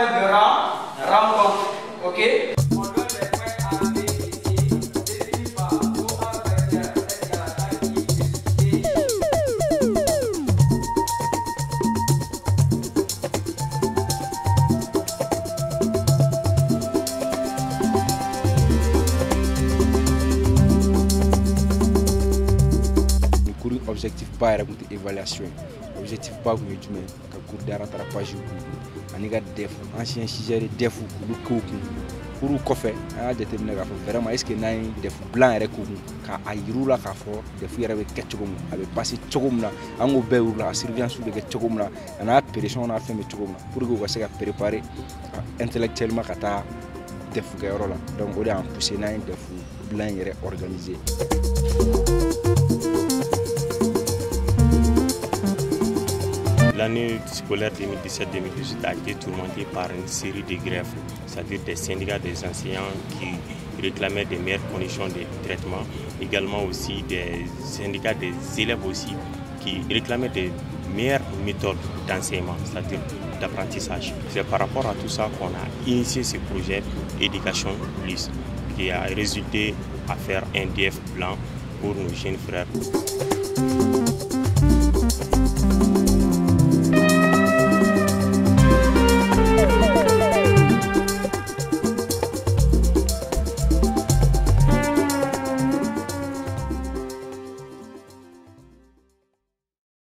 de rencontre. Ok? On donne les points A, B et C, définis par OA vecteur est égal à I plus B. Cours objectif ba yɛrɛ kun tɛ évaluation ye. Objectif ba kun ye jumɛn ye? Ka cours de rattrapage k'u kun ani ka DEF, ancien sujet de DEF k'olu k'u kun. Cours kɔfɛ an y'a jateminɛ k'a fɔ vraiment est ce que n'an ye DEF blanc yɛrɛ k'u kun k'a yir'u la k'a fɔ DEF yɛrɛ bɛ kɛ cogo min, a bɛ passer cogo min na, an k'o bɛɛ yir'u la, a surveillance bɛ kɛ cogo min na, a n'a pression n'a fɛn bɛ cogo min na, pour que u ka se ka préparer intellectuellement ka taa DEF kɛyɔrɔ la. Donc o de y'an pousser n'an ye DEF blanc yɛrɛ organiser. L'année scolaire 2017-2018 a été tourmentée par une série de grèves, c'est-à-dire des syndicats des enseignants qui réclamaient des meilleures conditions de traitement, également aussi des syndicats des élèves aussi qui réclamaient des meilleures méthodes d'enseignement, c'est-à-dire d'apprentissage. C'est par rapport à tout ça qu'on a initié ce projet Éducation Plus, qui a résulté à faire un DF blanc pour nos jeunes frères.